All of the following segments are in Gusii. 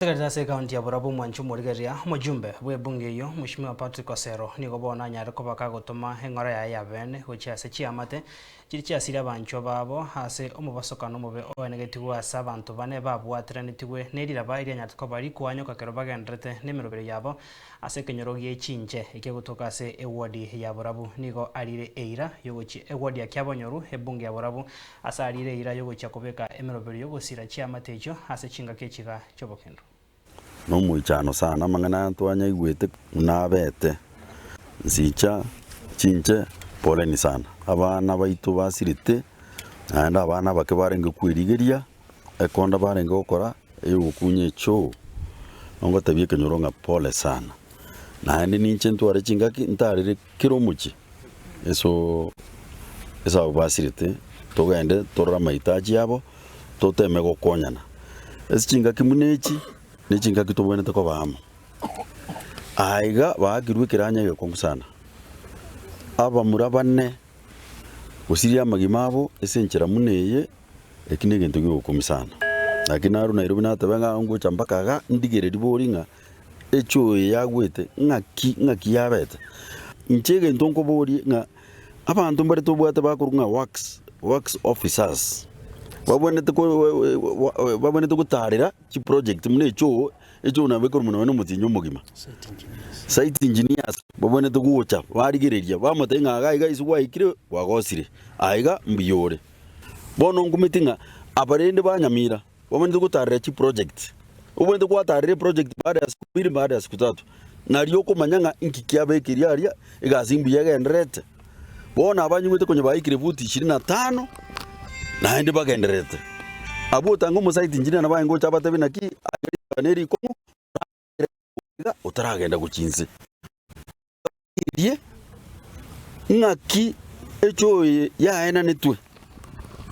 Sekerete ase ekaunti ya Borabu omwanchi omorigereria omojumbe bw'ebunge eyio Mweshimiwa Patrick Osero nigo bono anyare koba kagotoma eng'ora yaye ya bene gochia ase chiamate chiria chiasirie abanchwa babo ase omobasokano omobe oenegetigwe ase abanto bane babwateranetigwe neriraba erianyarete koba rikwanyoka kero bagendererete nemeroberio yabo ase ekenyoro gie chinche ekia gotoka ase ewodi ya Borabu nigo arire eira yogochia ewodi ya Kiabonyoru ebunge ya Borabu Ase arire eira y'ogochia kobeka emeroberio y'ogosira chiamate echio ase chingaki echiga chi'obokendu. Nomoichano sana amang'ana aya twanyaigwete buna abete. Nsicha chinche poleni sana. Abana baito basirete naende abana abake barenge kwerigeria ekonda barenge gokora eyogokunya echoo. Nogotebia ekenyoro ng'a pole sana. Naende ninche ntware chingaki ntarere kera omochie eso ase abwo basirete togende torore amahitaji abo toteme gokonyana. Ase chingaki buna echi ne chingaki tobwenerete koba amo. Aiga baakirwe ekeranya egekong'u sana, abamura bane gosiria amagima abo ase enchera buna eye, eki na egento giogokumia sana. Lakini narwa Nairobi nateba ng'a ngocha mpaka iga ndigererie bori ng'a Echoo eye yagwete, ng'aki, ng'aki yabete? Inche egento nkoborie ng'a abanto mbare tobwate bakorwa ng'a works, works officers, babwenerete ko babwenerete gotarera chiproject buna echoo, echoo nabo ekorwa nonye na omotienyi omogima. Site engineers babwenerete gocha barigereria bamotebia ng'a iga iga ase gwaikire gwagosire, aiga mbuya ore. Bono nkumeti ng'a aba rende ba Nyamira. Obwenerete gotarera chiproject, obwenerete gwatarera eproject baada ya siku mbili baada ya siku tatu, nario okomanya ng'a inki kiabekeire aria, egasi mbuya egendererete. Bono abanyigwete konya baikire futi ishirini na tano, naende bagendererete. Abwo otanga omosite engineer nabo aye ngocha abatebie naki, aye ribaga na erikong'u, iga otaragenda gochia inse. Rigererie ng'aki echoo eye yaenanetwe,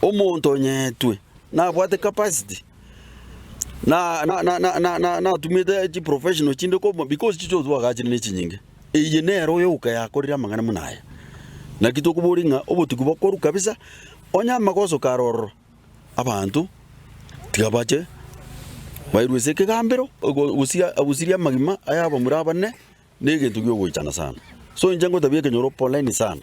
omonto onyeetwe nabwate capacity, na na na na na na natumete chiprofessional chinde komo because chichoo twagachire ne chinyinge. Eye nero yoka yakorire amang'ana buna aya. Naki tokoboria ng'a obotuki bokorwa kabisa, onye amagoso kare ororo, abanto tiga bache bairwe ase ekegambero, gosia gosiria amagima aya abamura abane. Negento gi'ogoichana sana. So inche ngotabia ekenyoro poleni sana.